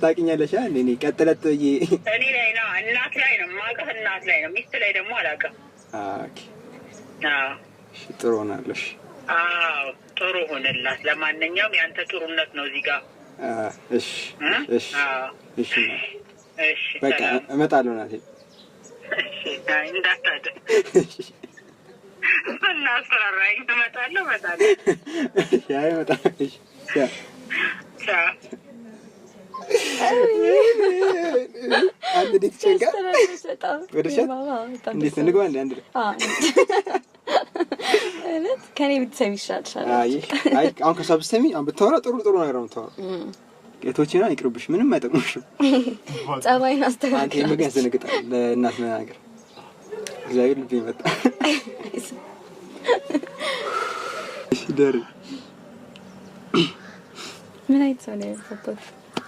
ታውቂኛለሽ። እኔ ቀጥለጥ ብዬ እኔ ላይ ነው፣ እናት ላይ ነው የማውቅህ፣ እናት ላይ ነው። ሚስት ላይ ደግሞ አላውቅም። Okay፣ ጥሩ ሆናለሽ። አዎ፣ ጥሩ ሆነላት። ለማንኛውም ያንተ ጥሩነት ነው እዚህ ጋር። እሺ እሺ እሺ እሺ፣ በቃ እመጣለሁ እናቴ። እንዳታድር እና አስፈራራኝ። እመጣለሁ እመጣለሁ። አይ እመጣለሁ። እሺ፣ ቻው። አንድ እንዴት ይጨንቃል። ወደሻት እንዴት እንግባ? እንደ አንድ እውነት ከኔ ብትሰሚ ይሻልሻል። አይ አይ፣ አሁን ከሷ ብትሰሚ፣ አሁን ብታወራ ጥሩ ጥሩ ነገር ነው የምታወራው። ጌቶችና ይቅርብሽ፣ ምንም አይጠቅሙሽም። ጸባይን አስተካክል። አንተ የምግብ ያስደነግጣል ለእናት መናገር። እግዚአብሔር ልቤ መጣ። እሺ ደሪ ምን አይነት ሰው ነው ያባት?